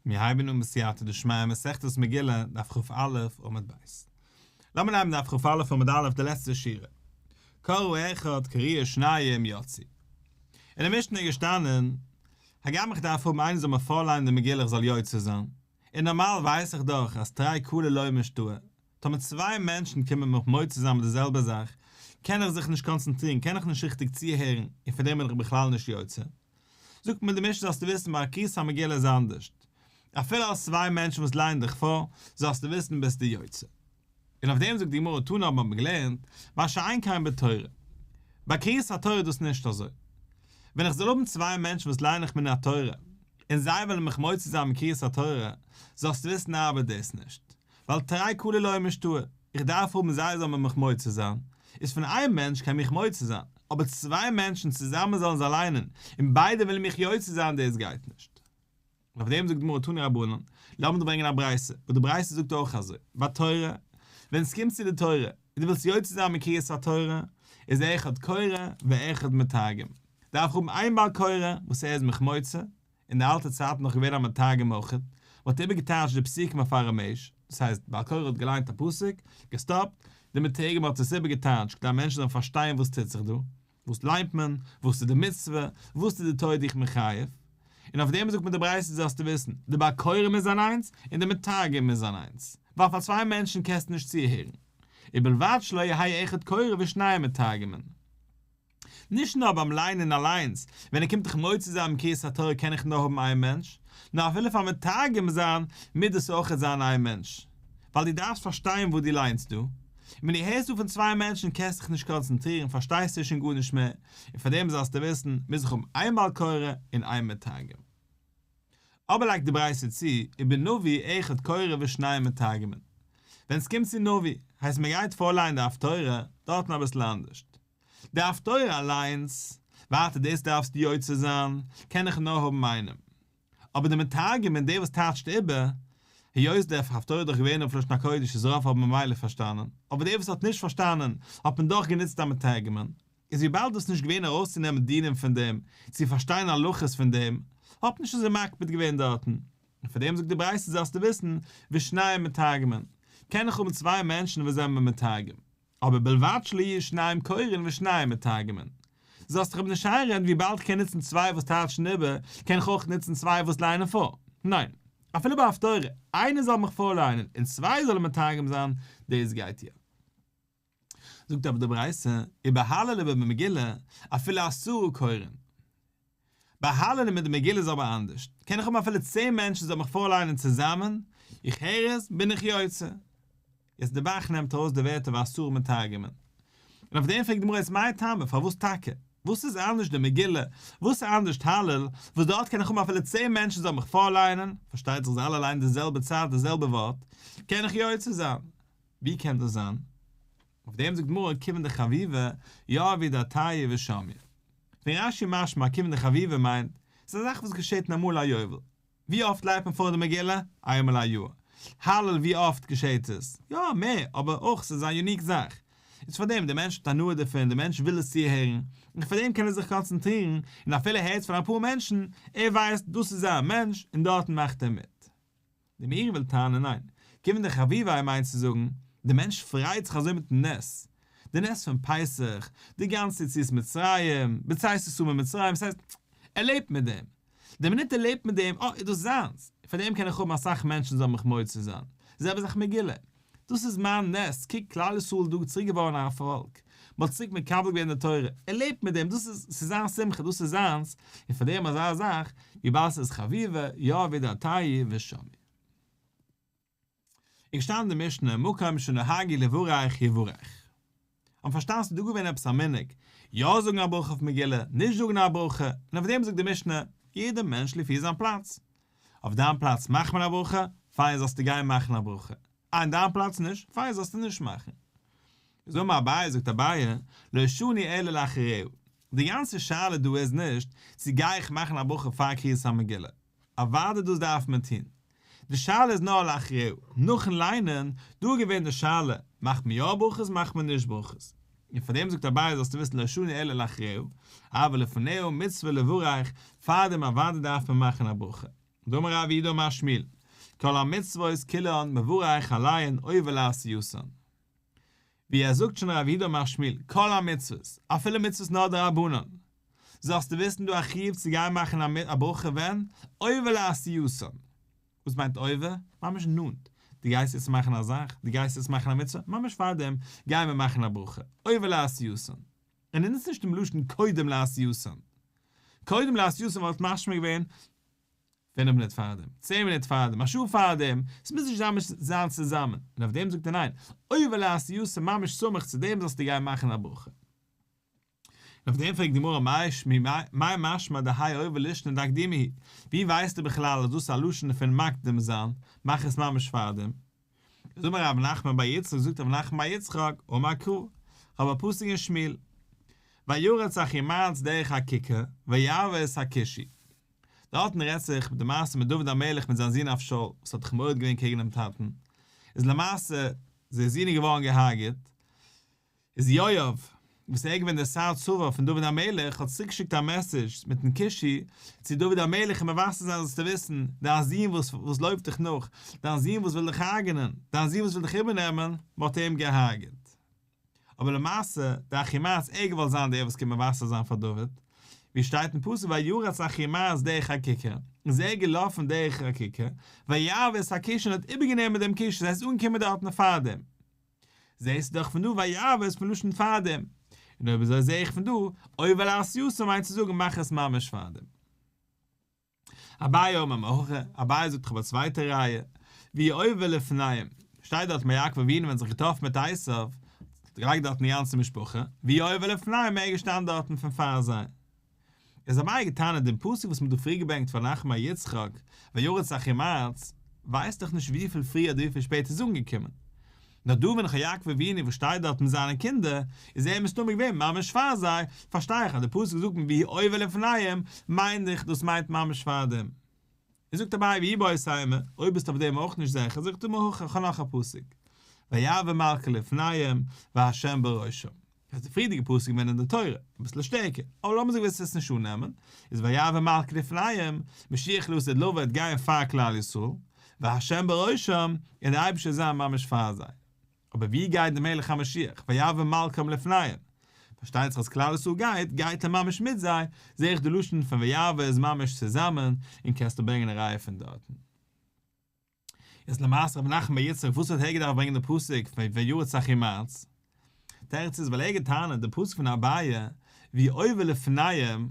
מיר הייבן אן בסייעתא דשמיא מסכת מגילה, דף כ"א עמוד ב'. לאמיר נעמען דף כ"א עמוד א' די לעצטע שורה. קרא אחד קריאה שניים יצאו. אין די משנה איז געשטאנען, הגם איך דארף האבן איינער זאל מיר פארליינען די מגילה איך זאל יוצא זיין, און נארמאל ווייס איך דאך אז תרי קלי לא משתעי, טאמער צוויי מענטשן קומען מיך מוציא זיין מיט די זעלבע זאך, קען איך זיך נישט קאנצענטרירן, קען איך נישט ריכטיג צוהערן, און פון דעם בין איך בכלל נישט יוצא. זאגט מיר די משנה זאלסטו וויסן ביי קריאת המגילה איז אנדערשט, אפילו האסט צוויי מענטשן וואס לייענען דיך פאר, זאלסטו וויסן ביסטו יוצא. און אויף דעם זאגט די גמרא תנא האבן מיר געלערנט, מה שאין כן בתורה. ביי קריאת התורה איז דאס נישט אזוי. ווען איך זאל האבן צוויי מענטשן וואס לייענען איך מן התורה, און זיי וועלן מיך מוציא זיין מקריאת התורה, זאלסטו וויסן ארבעט דאס נישט. ווייל תרי קלי לא משתעי, איך דארף האבן זיי זאלן מיך מוציא זיין, איז פון איין מענטש קען מיך מוציא זיין, אבער צוויי מענטשן צוזאמען זאלן זיי ליינען, און ביידע ווילן מיך יוצא זיין דאס גייט נישט. און אויף דעם זאגט די גמרא תנו רבנן, לאמיר דיר ברענגען א ברייתא, וואס די ברייתא זאגט אויך אזוי, בתורה, ווען עס קומט צו די תורה, און דו ווילסט יוצא זיין מקריאת התורה, איז אחד קורא ואחד מתרגם, דארף איך האבן איין בעל קורא וואס ער איז מיך מוציא, אין די אלטע צייטן נאך געווען א מתרגם אויך, מען האט איבערגעטייטשט די פסוקים אויף אראמעיש, דאס הייסט בעל קורא האט געליינט א פסוק, געסטאפט, די מתרגם האט עס איבערגעטייטשט כדי מענטשן זאלן פארשטיין וואס טוט זיך דא, וואס ליינט מען, וואס איז די מצוה, וואס איז די תורה דיך מחייב, און אויף דעם זאגט מען די ברייתא זאלסטו וויסן, די בעל קורא מוז זיין איינס, און די מתרגם מוז זיין איינס, ווייל פאר צוויי מענטשן קענסטו נישט צוהערן, ובלבד שלא יהא אחד קורא ושניים מתרגמין. נישט נאר ביים ליינען אליינס, ווען ער קומט דיך מוציא זיין מקריאת התורה קען איך נאר האבן איין מענטש, נאר אפילו פאר מתרגם זיין מוז דאס אויכעט זיין איין מענטש, ווייל דו דארפסט פארשטיין וואס דו ליינסט דא, און ווען דו הערסט דא פון צוויי מענטשן קענסט דיך נישט קאנצענטרירן פארשטייסטו שוין גארנישט מער, און פאר דעם זאלסטו וויסן מוז איך האבן איין בעל קורא און איין מתרגם. אבער לייגט די ברייתא צו, ובנביא אחד קורא ושניים מתרגמין. ווען ס'קומט צו נביא, הייסט מ'גייט פארלייען די הפטורה, דארטן אביסל אנדערשט. די הפטורה אליינס, ווייטער דאס דארפסטו יוצא זיין, קען איך נאר האבן איינעם. אבער די מתרגם און דער וואס טייטשט איבער, היות די הפטורה איז דאך געווען אויף לשון הקודש איז רוב האבן ממילא פארשטאנען, אבער דער וואס האט נישט פארשטאנען האט מען דאך גענוצט א מתורגמן, איז וויבאלד דאס נישט געווען ארויסצונעמען דינים פון דעם, צו פארשטיין הלכות פון דעם, האט מען נישט אזוי מקפיד געווען דארטן. און פאר דעם זאגט די ברייתא זאלסטו וויסן, ושניים מתרגמין, קען איך האבן צוויי מענטשן וואס זענען מתרגם, אבער בלבד שלא יהיו שניים קורין ושניים מתרגמין. זאלסט דיך אבער נישט איינרעדן וויבאלד איך קען נוצן צוויי וואס טייטשן איבער, קען איך אויך נוצן צוויי וואס לייענען פאר. ניין. אפילו ביי הפטורה, איינער זאל מיך פארלייענען און צוויי זאלן מתרגם זיין, דאס גייט יא. זאגט אבער די ברייתא, ובהלל ובמגילה, אפילו עשרה קורין. ביי הלל מיט די מגילה איז אבער אנדערש, קען איך האבן אפילו צען מענטשן זאלן מיך פארליינען צוזאמען, איך הער עס, בין איך יוצא. יעצט די ב"ח נעמט ארויס די ווערטער ועשרה מתרגמין. און אויף דעם פרעגט די גמרא יעצט מאי טעמא, פארוואס טאקע? וואס איז אנדערש די מגילה, וואס איז אנדערש הלל, וואס דארט קען איך האבן אפילו צען מענטשן זאלן מיך פארליינען, פארשטייט זיך זיי אלע ליינען די זעלבע צייט די זעלבע ווארט, קען איך יוצא זיין. ווי קען דאס זיין? אויף דעם זאגט די גמרא כיוון דחביבא יהבי דעתייהו ושמעי. פון רש"י משמע כיוון דחביבא מיינט, ס'איז א זאך וואס געשעט נאר אמאל א יובל. ווי אפט לייענט מען פאר די מגילה? איינמאל א יאר. הלל ווי אפט געשעט עס? יא, מער, אבער אויך ס'איז א unique זאך. איז פארדעם די מענטש האט הנאה דערפון, די מענטש וויל עס צוהערן, און פארדעם קען ער זיך קאנצענטרירן, און אפילו ער הערט פון אפאר מענטשן, ער ווייסט דאס איז זיין מענטש און דארטן מאכט ער מיט. די מאירי וויל טענה'ן ניין, כיוון דחביבא מיינט צו זאגן, די מענטש פרייט זיך אזוי מיטן נס, די נס פון פסח, די גאנצע יציאת מצרים, בצאת ישראל ממצרים, ס'הייסט, ער לעבט מיט דעם, די מינוט ער לעבט מיט דעם, אה, איז דאס זיינס, פאר דעם קען איך האבן אסאך מענטשן זאלן מיך מוציא זיין, די זעלבע זאך מגילה, דאס איז מיין נס, קוק כלל ישראל איז דא צוריק געווארן א פאלק, מען האט צוריק מקבל געווען די תורה, ער לעבט מיט דעם, דאס איז, ס'איז זיין שמחה, דאס איז זיינס, און פאר דעם אזא זאך, וויבאלד ס'איז חביבא, יהבי דעתייהו ושמעי. איז געשטאנען אין די משנה, מקום שנהגו לברך יברך. האבן פארשטאנען ס'איז דא געווען עפעס א מנהג, יא זאגן א ברכה אויף מגילה, נישט זאגן א ברכה, און אויף דעם זאגט די משנה, יעדער מענטש לפי זיין פלאץ. אויף דיין פלאץ מאכט מען א ברכה, פיין זאלסטו גיין מאכן א ברכה. אה אין דיין פלאץ נישט, פיין זאלסטו נישט מאכן. איז אמר אביי זאגט אביי, לא שנו אלא לאחריה. די גאנצע שאלה דא איז נישט צו גיי איך מאכן א ברכה פאר קריאת המגילה, אוודאי דאס דארף מען טון, די שאלה איז נאר לאחריה, נאכן ליינען, דא איז געווען די שאלה, מאכט מען יא ברכות מאכט מען נישט ברכות, און פאר דעם זאגט אביי זאלסטו וויסן לא שנו אלא לאחריה, אבל לפניה מצוה לברך, פארדעם אוודאי דארף מען מאכן א ברכה. דאמר רב יהודה אמר שמואל, כל המצוות כולן מברך עליהן עובר לעשייתן. ווי ער זאגט שוין רב יהודה אמר שמואל, כל המצוות, אפילו מצוות נאר דרבנן, זאלסטו וויסן דא א חיוב צו גיין מאכן א ברכה ווען? עובר לעשייתן. וואס מיינט עובר? ממש נאנט. דו גייסט יעצט מאכן א זאך, דו גייסט יעצט מאכן א מצוה, ממש פארדעם גייען מיר מאכן א ברכה. עובר לעשייתן. און ער נוצט נישט דעם לשון קודם לעשייתן. קודם לעשייתן וואלט משמע געווען פינף מינוט פארדעם, צען מינוט פארדעם, א שעה פארדעם, ס'מוז נישט זיין זיין צוזאמען. און אויף דעם זאגט ער ניין, עובר לעשייתן ממש סמוך צו דעם זאלסטו גיין מאכן א ברכה. און אויף דעם פרעגט די גמרא מאי משמע דהאי עובר לישנא דאקדומי הוא, ווי ווייסטו בכלל אז דאס איז א לשון פון מקדים זיין, מאך עס ממש פארדעם? איז אמר רב נחמן בר יצחק זאגט רב נחמן בר יצחק, אמר קרא, כ'האב א פסוק אין שמואל, וירץ אחימעץ דרך הכיכר ויעבור את הכושי. דארטן רעדט זיך די מעשה מיט דוד המלך מיט זיין זון אבשלום וואס האט זיך מורד געווען קעגן דעם טאטן, איז למעשה זיין זון איז געווארן געהארגעט, איז יואב, וואס ער איז געווען דער שר צבא פון דוד המלך, האט צוריקגעשיקט א מעסעדזש מיטן כושי צו דוד המלך אים מבשר זיין זאלסטו וויסן, דיין זון וואס וואס לויפט דיך נאך, דיין זון וואס וויל דיך הרג'נען, דיין זון וואס וויל דיך איבערנעמען, מען האט אים געהרג'עט. אבער למעשה, דער אחימעץ, ער האט געוואלט זיין דער וואס קומט מבשר זיין פאר דוד, ווי שטייט אין פסוק וירץ אחימעץ דרך הכיכר, איז ער געלאפן דרך הכיכר, ויעבור את הכושי און האט איבערגענומען דעם כושי, ס'הייסט אנגעקומען דארטן פארדעם. זעהסטו דאך פון דא ויעבור איז פון לשון פארדעם, און אויב אזוי זעה איך פון דא עובר לעשייתן מיינט צו זאגן מאך עס ממש פארדעם. אביי אמר מהכא, אביי זאגט איך האב א צווייטע ראיה, והוא עובר לפניהם, שטייט דארט ביי יעקב אבינו ווען זיך געטראפן מיט עשיו, האט געלייגט דארטן די גאנצע משפחה, והוא עובר לפניהם ער איז געשטאנען דארטן פון פאר זיי. איז אביי געטענה'ט דעם פסוק וואס מ'האט דא פריער געברענגט פון רב נחמן בר יצחק, וירץ אחימעץ, ווייסט דאך נישט וויפיל פריער אדער וויפיל שפעטער איז אנגעקומען. נאר דא ווען איך האב יעקב אבינו וואס שטייט דארט מיט זיינע קינדער, איז ער מסתמא געווען ממש פאר זיי, פארשטיי איך אז דער פסוק זאגט מיר והוא עובר לפניהם, מיין איך דאס מיינט ממש פאר דעם. און זאגט אביי ואיבעית אימא, אויב ביסטו אויף דעם אויך נישט זיכער, זאגט ער מהכא, איך האב נאך א פסוק, ויעבור מלכא לפניהם וה' בראשם. איז די פריערדיגע פסוק געווען אין די תורה, אביסל שטערקער, אבער לאמיר זאגן וועסט עס נישט אננעמען, איז ויעבור מלכא לפניהם, משיח לעתיד לבוא וועט גיין פאר כלל ישראל, וה' בראשם, און דער אייבערשטער וועט זיין ממש פאר זיי. אבער ווי גייט דער מלך המשיח, ויעבור מלכם לפניהם? פארשטייט זיך אז כלל ישראל גייט, גייט ער ממש מיט זיי, זעה איך די לשון פון ויעבור איז ממש צוזאמען, און קענסטו ברענגען א ראיה פון דארטן. איז למעשה רב נחמן בר יצחק וואס האט ער געדארפט ברענגען די פסוק פון וירץ אחימעץ? תירוץ איז ווייל ער האט געטענה'ט די פסוק פון אביי והוא עובר לפניהם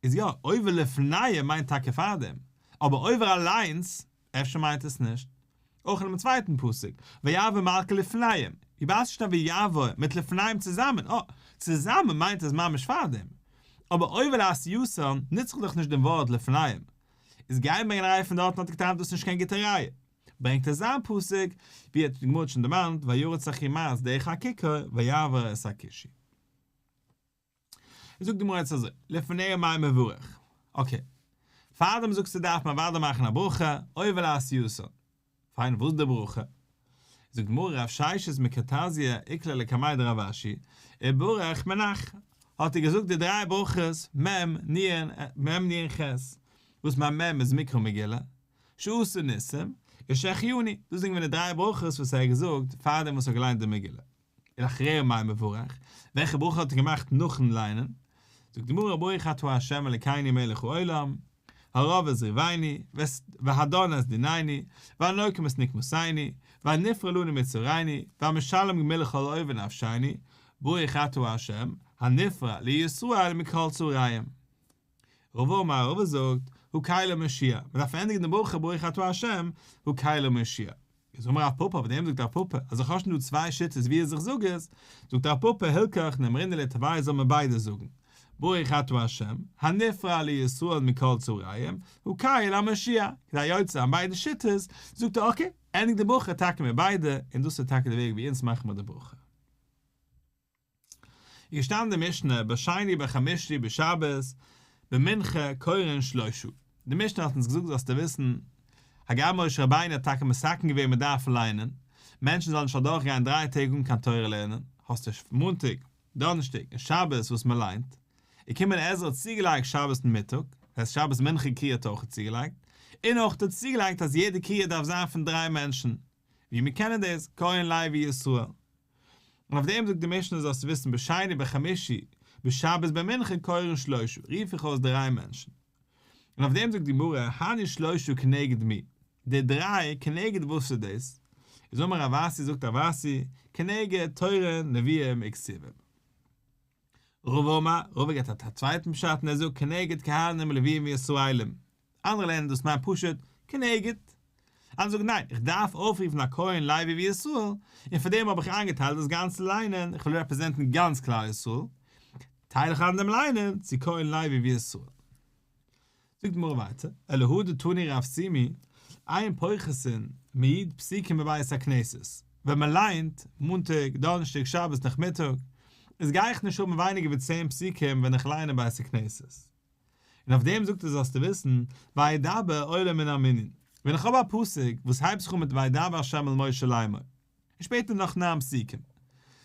איז יא עובר לפניהם מיינט טאקע פארדעם אבער עובר אליינס אפשר מיינט עס נישט. אויך אינעם צווייטן פסוק ויעבור מלכא לפניהם וויבאלד ס'שטייט ויעבור מיט לפניהם צוזאמען אה צוזאמען מיינט עס ממש פארדעם אבער עובר לעשייתן נוץ איך דאך נישט דעם ווארט לפניהם איז גיין ברענגען א ראיה פון דארטן האט ער געטענה'ט דאס איז נישט קיין גוטע ראיה, ברענגט ער זיין פסוק, ווי האט די גמרא שוין דערמאנט, וירץ אחימעץ דרך הכיכר ויעבור את הכושי. זאגט די גמרא יעצט אזוי, לפניהם מאי מברך, okay, פארדעם זאגסטו דארף מען אוודאי מאכן א ברכה, עובר לעשייתן, פיין וואס די ברכה? זאגט די גמרא רב ששת מקרטזיא איקלע לקמיה דרב אשי, ובריך מינך, האט ער געזאגט די דריי ברכות מ' נ' מ' נ' ח', וואס מיין מ' איז מקרא מגילה, שעשה ניסים, און שהחיינו, דאס זענען געווען די דריי ברכות וואס ער האט געזאגט פארדעם וואס ער האט געליינט די מגילה. ולאחריה מאי מברך, וועלכע ברכה האט ער געמאכט נאכן ליינען? זאגט די גמרא ברוך אתה ה' אלקינו מלך העולם, הרב את ריבנו, והדן את דינינו, והנוקם את נקמתינו, והנפרע לנו מצרינו, והמשלם גמול לכל אויבי נפשינו, ברוך אתה ה', הנפרע לישראל מכל צריהם. רבא אמר רבא זאגט, הקל המושיע, מען דארף ענדיגן די ברכה ברוך אתה ה', הקל המושיע. איז אמר רב פפא, אויף דעם זאגט רב פפא, אז איך האב שוין דא צוויי שיטות ווי איך זאג עס, זאגט רב פפא הילכך נימרינהו לתרוייהו זאל מען ביידע זאגן, ברוך אתה ה', הנפרע לישראל מכל צריהם, הקל המושיע, כדי יוצא זיין ביידע שיטות, זאגט ער okay, ענדיג די ברכה טאקע מיט ביידע, און דאס איז טאקע די וועג ווי אונז מאכן מיר די ברכה. איז געשטאנען די משנה בשני בחמישי בשבת במנחה קורין שלושה, די משנה האט אונז געזאגט זאלסטו וויסן, הגם משה רבינו האט טאקע מתקן געווען מען דארף ליינען, מענטשן זאלן נישט אדורך גיין דריי טעג אן קיין תורה לערנען, האסטו מאנטאג, דאנערשטאג און שבת וואס מען ליינט, איז קומען עזרא האט צוגעלייגט שבת מיטאג, דאס הייסט שבת מנחה קריאה האט ער אויך צוגעלייגט, און אויך האט ער צוגעלייגט אז יעדע קריאה דארף זיין פון דריי מענטשן, ווי מיר קענען דאס, כהן לוי ישראל. און אויף דעם זאגט די משנה זאלסטו וויסן בשני בחמישי בשבת במנחה קורין שלושה, רוף איך אויס דריי מענטשן. און אויף דעם זאגט די גמרא, הני שלושה כנגד מי, די דריי כנגד וואס איז דאס? איז אמר רב אסי זאגט רב אסי, כנגד תורה נביאים וכתובים. רבא אמר, רבא געבט א צווייטן פשט און ער זאגט כנגד כהנים לוויים וישראלים, אנדערע לערנען דאס מיינט פשוט כנגד. אנדערע זאגן ניין, איך דארף אויפרופן א כהן לוי וישראל, און פאר דעם האב איך איינגעטיילט דאס גאנצע ליינען, איך וויל רעפרעזענטן גאנץ כלל ישראל, טייל איך איין דעם ליינען צו כהן לוי וישראל. זאגט די גמרא ווייטער, אלא הא דתני רב שימי, אין פוחתין מי' פסוקים בבית הכנסת, ווען מען ליינט, מאנטאג, דאנערשטאג, שבת נאכמיטאג, איז גיי איך נישט האבן ווייניגער ווי צען פסוקים ווען איך ליין אין בית הכנסת. און אויף דעם זאגט ער זאלסטו וויסן, וידבר עולה מן המנין, ווען איך האב א פסוק וואס הייבט זיך אן מיט וידבר ה' אל משה לאמור, און שפעטער נאך ניין פסוקים.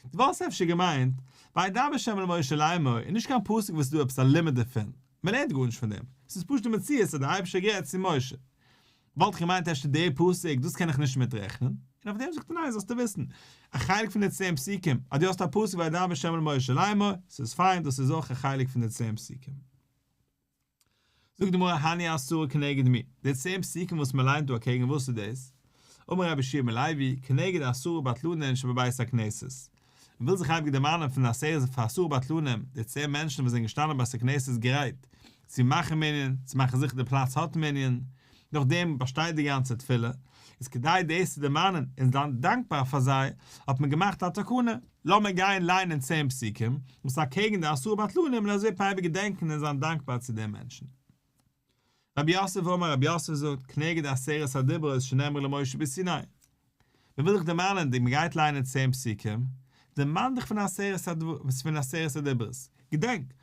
דו וואלסט אפשר געמיינט, וידבר ה' אל משה לאמור איז נישט קיין פסוק וואס איז דא עפעס א לימוד דערפון, מען לערנט גארנישט פון דעם, עס איז פשוט די מציאות אז דער אייבערשטער האט גערעדט צו משה. וואלט איך געמיינט אפשר די פסוק, דאס קען איך נישט מיטרעכענען, און אויף דעם זאגט ער ניין זאלסטו וויסן, א חלק פון די צען פסוקים, אז דו האסט א פסוק וידבר ה' אל משה לאמור, ס'איז פיין, דאס איז אויך א חלק פון די צען פסוקים. זאגט די גמרא הני עשרה כנגד מי, די צען פסוקים וואס מען ליינט דא אקעגן וואס איז דאס? אמר רבי יהושע בן לוי, כנגד עשרה בטלנין שבבית הכנסת. מען וויל זיך אייביג דערמאנען פון די עשרת פון עשרה בטלנים, די צען מענטשן וואס זענען געשטאנען בית הכנסת גרייט צו מאכן מנין, צו מאכן זיכער די פלאץ האט מנין, נאכדעם באשטייט די גאנצע תפילה, איז כדי דאס צו דערמאנען און זיין דאנקבאר פאר זיי, האט מען געמאכט א תקנה, לאמיר גיין ליינען צען פסוקים, וואס איז אקעגן די עשרה בטלנים און אזוי וועט מען אייביג געדענקען און זיין דאנקבאר צו די מענטשן. רב יוסף אמר רב יוסף זאגט כנגד עשרת הדיברות שנאמרו למשה בסיני. מען וויל דיך דערמאנען די מען גייט ליינען צען פסוקים, דערמאן דיך פון פון עשרת הדיברות, געדענק,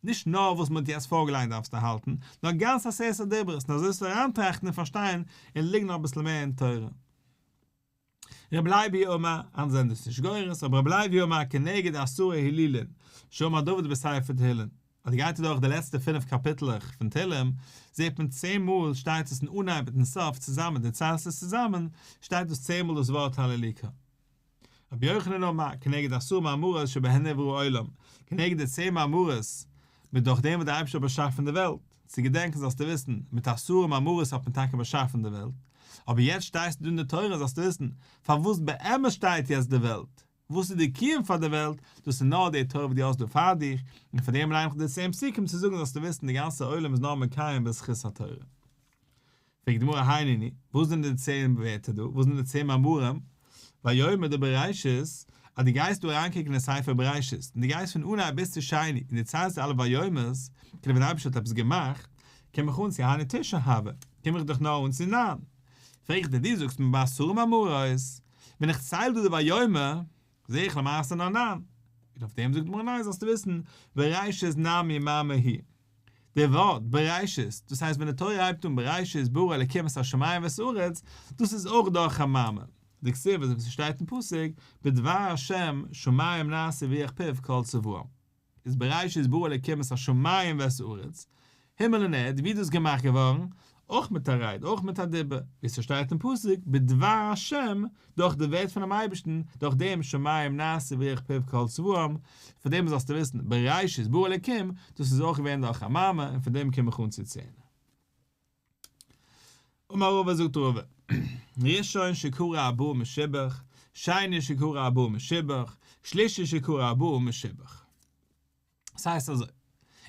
נישט נאר וואס מען האט יעצט פארגעליינט דארפסטו האלטן, נאר גאנץ עשרת הדיברות, און אזוי זאלסטו אריינטראכטן און פארשטיין און ליגן אביסל מער אין תורה. רבי לוי אמר, אנדערע זענען דאס נישט גורס, אבער רבי לוי אמר כנגד עשרה הילולין, שאמר דוד בספר תהילים, אז דו גייט אדורך די לעצטע פינף קאפיטלעך פון תהילים, זעט מען צען מאל שטייט עס אין אנהייב מיטן סוף צוזאמען, דו ציילסט עס צוזאמען, שטייט דאס צען מאל דאס ווארט הללוקה. רבי יוחנן אמר, כנגד עשרה מאמרות שבהן נברא העולם, כנגד די צען מאמרות, מיט דורך דעם וואס דער אייבערשטער האט באשאפן די וועלט, צו געדענקען זאלסטו וויסן, מיט עשרה מאמרות האט מען טאקע באשאפן די וועלט, אבער יעצט שטייסטו דא אין די תורה זאלסטו וויסן, פארוואס באמת שטייט יעצט די וועלט, וואס איז די קיום פאר די וועלט, דאס איז נאר די תורה וואס דו האסט דא פאר דיך, און פאר דעם ליין איך די צען פסוקים צו זאגן זאלסטו וויסן די גאנצע עולם איז נאר מקיים בזכות התורה. פרעגט די גמרא הי נינהו, וואס זענען די צען ווערטער דא? וואס זענען די צען מאמרים? ויאמר דבראשית, אז דו גייסט דא אריינקוקן אין ספר בראשית, און דו גייסט פון אנהייב ביז צו שני, און דו ציילסט די אלע ויאמר'ס, כאילו ווען דער אייבערשטער האט עפעס געמאכט, קום איך אן צו הני תשעה הוו, קום איך דאך נאר אן צו ניין. פרעג איך דיר, דו זאגסט מיר בעשרה מאמרות, ווען איך צייל דא די ויאמר, זע איך למעשה נאר ניין. און אויף דעם זאגט די גמרא ניין, זאלסטו וויסן, בראשית נמי מאמר הוא. די ווארט בראשית, דאס הייסט ווען די תורה הייבט אן בראשית ברא אלקים את השמים ואת הארץ, דאס איז אויך דורך א מאמר, דכתיב אזוי ווי ס'שטייט אין פסוק, בדבר השם שמים נעשו ורוח פיו כל צבאם. איז בראשית ברא אלקים את השמים ואת הארץ, הימל און ערד, ווי איז דאס געמאכט געווארן? אויך מיט א רייד, אויך מיט א דיבור, ווי ס'שטייט אין פסוק, בדבר השם, דורך די ווערט פונעם אייבערשטן, דורך דעם שמים נעשו ורוח פיו כל צבאם, פון דעם זאלסטו וויסן, בראשית ברא אלקים, דאס איז אויך געווען דורך א מאמר, און פון דעם קום איך אן צו צען. אמר רבא זאגט רבא, ראשון שקרא ארבעה משובח, שני שקרא ארבעה משובח, שלישי שקרא ארבעה משובח. ס'הייסט אזוי,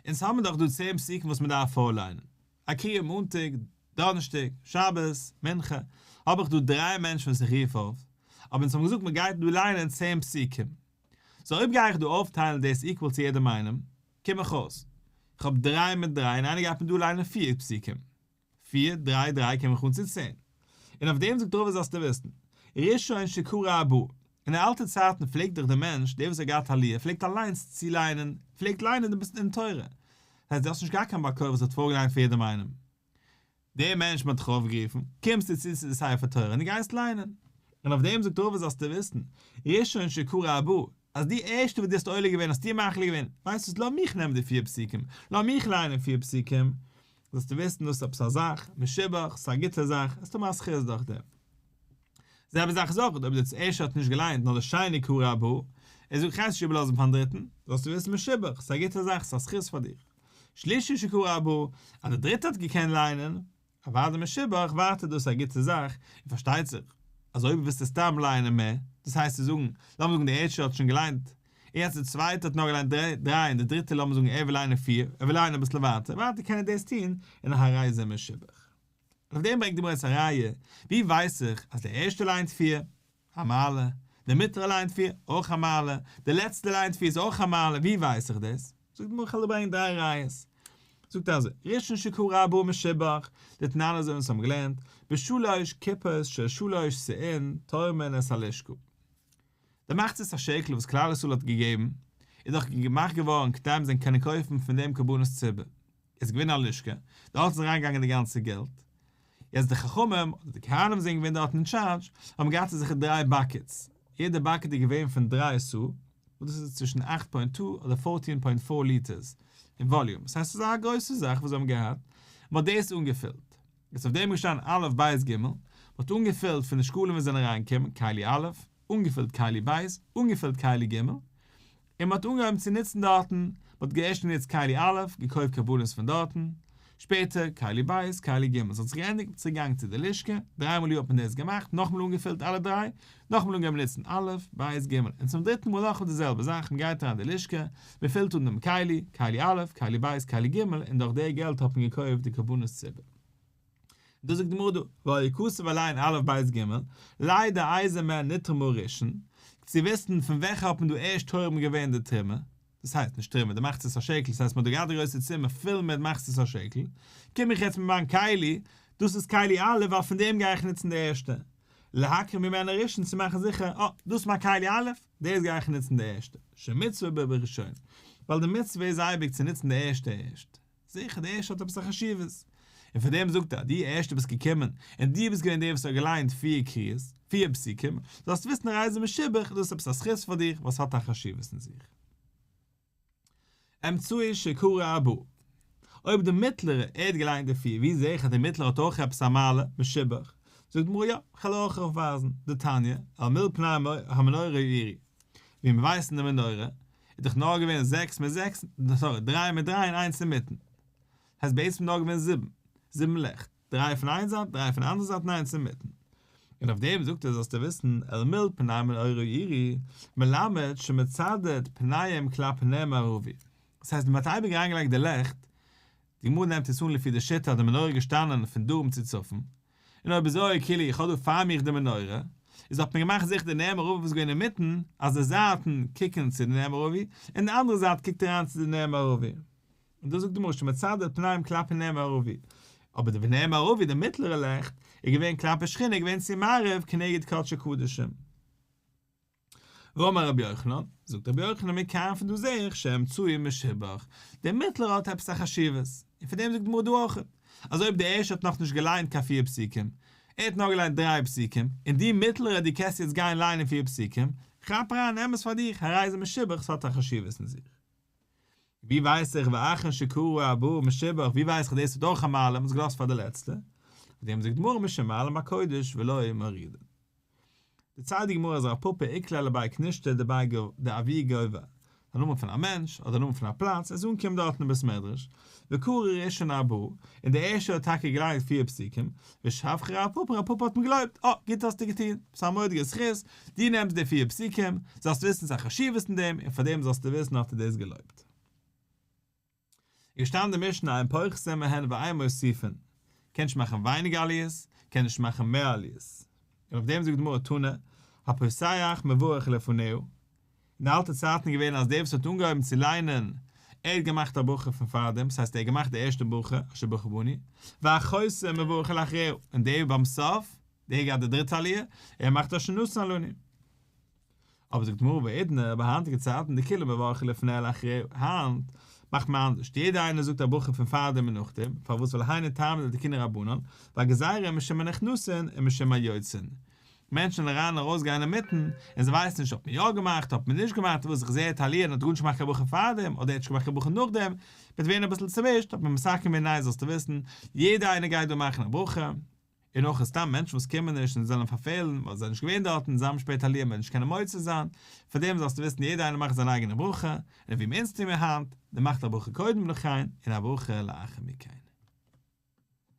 אונז האבן דאך דא צען פסוקים וואס מ'דארף פארליינען, א קריאה מאנטאג, דאנערשטאג, שבת, מנחה, האב איך דא דריי מענטשן וואס איך רוף אויף, אבער אונז האבן געזאגט מ'גייט דא ליינען צען פסוקים, סאו אויב גיי איך דא אויפטיילן דאס equal צו יעדעם איינעם, קום איך אויס, איך האב דריי מיט דריי און איינער גייט מיר דא ליינען פיר פסוקים. פיר, דריי, דריי קום איך אן צו צען. און אויף דעם זאגט רבא זאלסטו וויסן, ראשון שקרא ארבעה, אין די אלטע צייטן פלעגט דאך דער מענטש, דער וואס האט געהאט עליה, פלעגט אליינס צוליינען, פלעגט ליינען די אין תורה. דאס הייסט דו האסט נישט געהאט קיין בעל קורא וואס האט פארגעליינט פאר יעדעם איינעם. דער מענטש מען האט דיך אויפגערופן, קומסטו צו צו די ספר תורה און דו גייסט ליינען. און אויף דעם זאגט רבא זאלסטו וויסן, ראשון שקרא ארבעה, אז די ערשטע וואס דו האסט עולה געווען האסטו מחליט געווען, ווייסט וואס לאז מיך נעמען די פיר פסוקים, לאז מיך ליינען פיר פסוקים. זאלסטו וויסן דאס איז עפעס א זאך, משובח, ס'איז א גוטע זאך, עסטו האבן א זכות דורך דעם. זעלבע זאך איז אויך אויב דער ערשטער האט נישט געליינט נאר דער שני קרא ארבעה, ער זאגט כ'גיי עס נישט איבערלאזן פארן דריטן, זאלסטו וויסן משובח, ס'איז א גוטע זאך, ס'איז א זכות פאר דיך. שלישי שקרא ארבעה, אז דער דריטער האט געקענט ליינען, אוודאי משובח, ווייטער דאס איז א גוטע זאך, און פארשטייט זיך אז אויב ווילסטו סתם לייענען מער, דאס הייסט צו זאגן, לאמיר זאגן דער ערשטער האט שוין געליינט, און יעצט דער צווייטער האט נאר געליינט דריי און דער דריטער לאמיר זאגן ער וויל ליינען פיר, ער וויל לייענען אביסל ווייטער, ווייטער קען ער דאס טון, און הרי זה משובח. און אויף דעם ברענגט די גמרא יעצט א ראיה, ווי ווייס איך אז דער ערשטער ליינט פיר, א מעלה, דער מיטעלער ליינט פיר, אויך א מעלה, דער לעצטער ליינט פיר איז אויך א מעלה, ווי ווייס איך דאס? זאגט די גמרא איך וועל דיר ברענגען דריי ראיות. זאגט ער אזוי, ראשון שקרא ארבעה משובח, דתנן אזוי ווי אונז האבן געלערנט, בשלוש קופות של שלש סאין תורמין את הלשכה. די מחצית השקל וואס כלל ישראל האט געגעבן, איז דאך געמאכט געווארן כדי מען זאל קענען קויפן פון דעם קרבנות ציבור. איז געווען א לשכה, דארט איז אריינגעגאנגען די גאנצע געלט, יעצט די חכמים אדער די כהנים וואס זענען געווען דארט אין טשארדזש, האבן געהאט אזעלכע דריי buckets, יעדע bucket איז געווען פון דריי סאה, וואס דאס איז צווישן אכט point two אדער fourteen point four liters אין volume, דאס הייסט ס'איז א גרויסע זאך וואס זיי האבן געהאט, מען האט דאס אנגעפילט, יעצט אויף דעם איז געשטאנען א' ב' ג', מען האט אנגעפילט פון די שקלים וואס זענען אריינגעקומען, כלי א', אנגעפילט כלי ב', אנגעפילט כלי ג', און מען האט אנגעהויבן צו נוצן דארטן, מען האט ערשט גענוצט כלי א', געקויפט קרבנות פון דארטן, שפעטער כלי ב', כלי ג', עס האט זיך געענדיגט, מען איז צוריק געגאנגען צו די לשכה, דריי מאל א יאר האט מען דאס געמאכט, נאכאמאל אנגעפילט אלע דריי, נאכאמאל אנגעהויבן נוצן א', ב', ג', און צום דריטן מאל נאכאמאל די זעלבע זאך, מען גייט אריין די לשכה, מען פילט אן דעם כלי, כלי א', כלי ב', כלי ג', און דורך די געלט האט מען געקויפט די קרבנות ציבור. דאס זאגט די גמרא דא, והיה כתוב עליהן א' ב' ג', לידע איזה מהן נתרמה ראשון, צו וויסן פון וועלכע האט מען דא ערשט תורם געווען די תרומה, דאס הייסט נישט תרומה, די מחצית השקל, דאס הייסט מען האט דא געהאט די גרויסע צימער פול מיט מחצית השקל, קום איך יעצט מיט מיין כלי, דאס איז כלי א' ווייל פון דעם גיי איך נוצן די ערשטע, להכיר ממנה ראשון צו מאכן זיכער, אה, דאס איז מיין כלי א', דאס גיי איך נוצן די ערשטע, שמצוה בראשון, ווייל די מצוה איז אייביג צו נוצן די ערשטע ערשט. זיכער די ערשטע האט עפעס א חשיבות, און פאר דעם זאגט ער, דו ערשטע ביסט געקומען, און דו ביסט געווען דער וואס האט געליינט פיר קריאות, פיר פסוקים, זאלסט וויסן הרי זה משובח, דאס איז עפעס א זכות פאר דיך וואס האט א חשיבות אין זיך. אמצעי שקרא ארבעה. אויב די מיטלערע, ער האט געליינט די פיר, ווי זע איך אז די מיטלערע האט אויך עפעס א מעלה, משובח? זאגט די גמרא יא, כ'על אויך אויפווייזן, דתניא, אל מול פני המנורה האירו, ווי מיר ווייסן די מנורה, איז דאך נאר געווען זעקס מיט זעקס, sorry, דריי מיט דריי און איינס אינמיטן. הייסט בעצם נאר געווען זיבן. זיבן לעכט. דריי פון איין זייט, דריי פון די אנדערע זייט און איינס אינמיטן. און אויף דעם זאגט ער זאלסטו וויסן, אל מול פני המנורה האירו, מלמד שמצדד פניהם כלפי נר מערבי. דאס הייסט מען האט אייביג אריינגעלייגט די לעכט, די גמרא נעמט עס אן לפי די שיטה אז די מנורה איז געשטאנען פון דרום צו צפון, און אויב אזוי כאילו איך האב דא פאר מיך די מנורה, איז האט מען געמאכט זיכער די נר מערבי וואס איז געווען אינמיטן, אז די זייטן קוקן צו די נר מערבי, און די אנדערע זייט קוקט אריין צו די נר מערבי. און דאס זאגט די גמרא שמצדד פניהם כלפי נר מערבי. אבער די נר מערבי די מיטלערע לעכט, איז געווען כלפי שכינה איז געווען צו מערב כנגד קדשי קדשים. ואמר רבי יוחנן, זאגט רבי יוחנן מכאן פון דא זעה איך שהאמצעי משובח, דער מיטלער האט עפעס א חשיבות, און פון דעם זאגט די גמרא דא אויך, אז אויב דער ערשטער האט נאכנישט געליינט קיין פיר פסוקים, ער האט נאר געליינט דריי פסוקים, און דו מיטלערע דו קענסט יעצט גיין ליינען פיר פסוקים, כאפ אריין נעם עס פאר דיך, הרי זה משובח, ס'האט א חשיבות אין זיך. ווי ווייס איך ואחרון שקרא ארבעה משובח, ווי ווייס איך דאס האט אויך א מעלה, מ'האט עס געלאזט פאר די לעצטע, אויף דעם זאגט די גמרא משום מעלין בקודש ולא מורידין. דערציילט די גמרא אז רב פפא איקלע לבי כנישתא דבי דאבי גובר, א נאמען פון א מענטש אדער א נאמען פון א פלאץ, ער איז אנגעקומען דארטן אין בית מדרש, וקרא ראשון ארבעה, און דער ערשטער האט טאקע געליינט פיר פסוקים, ושבחיה רב פפא, רב פפא האט אים געלויבט, אה, גוט האסטו געטון, ס'איז א מורא'דיגע זכות, דו נעמסט די פיר פסוקים, זאלסט וויסן ס'איז א חשיבות אין דעם, און פאר דעם זאלסטו וויסן האט ער דאס געלויבט. איז געשטאנען די משנה אין פוחתין מהן ואין מוסיפין, קען נישט מאכן ווייניגער עליות, קען נישט מאכן מער עליות. און אויף דעם זאגט די גמרא תנא, הפותח מברך לפניה, אין די אלטע צייטן איז געווען אז דער וואס האט אנגעהויבן צו ליינען, ער האט געמאכט א ברכה פון פארדעם, דאס הייסט ער האט געמאכט די ערשטע ברכה, אשר בחר בנו, והחותם מברך לאחריה, און דער ביים סוף, דער געהאט די דריטע עליה, ער מאכט אשר נתן לנו. אבער זאגט די גמרא והאידנא, ביי היינטיגע צייטן דכולהו מברכי לפניה ולאחריה, היינט מאכט מען אנדערש, יעדער איינער זאגט א ברכה פון פארדעם און נאכדעם, פארוואס ווייל היינו טעמא דתקינו רבנן, ווייל גזירה משום הנכנסין ומשום היוצאין. מענטשן אריין און ארויס גיין אינמיטן, און זיי ווייסן נישט האט מען יא געמאכט האט מען נישט געמאכט, וואס איך זעה האט עליה און האט גארנישט געמאכט קיין ברכה פארדעם, אדער ער האט נישט געמאכט קיין ברכה נאכדעם, וועט ווערן אביסל צומישט, האט מען מתקן געווען ניין זאלסטו וויסן, יעדער איינער גייט דא מאכן א ברכה, און אויך סתם מענטשן וואס קומען נישט און זענען פארפעלן ווייל זיי זענען נישט געווען דארטן, זיי האבן שפעטער עליה און וועלן נישט קענען מוציא זיין, פארדעם זאלסטו וויסן יעדער איינער מאכט זיין אייגענע ברכה, און ווי מ'אונז טוהן מיר היינט, מען מאכט א ברכה קודם לכן און א ברכה לאחר מכן.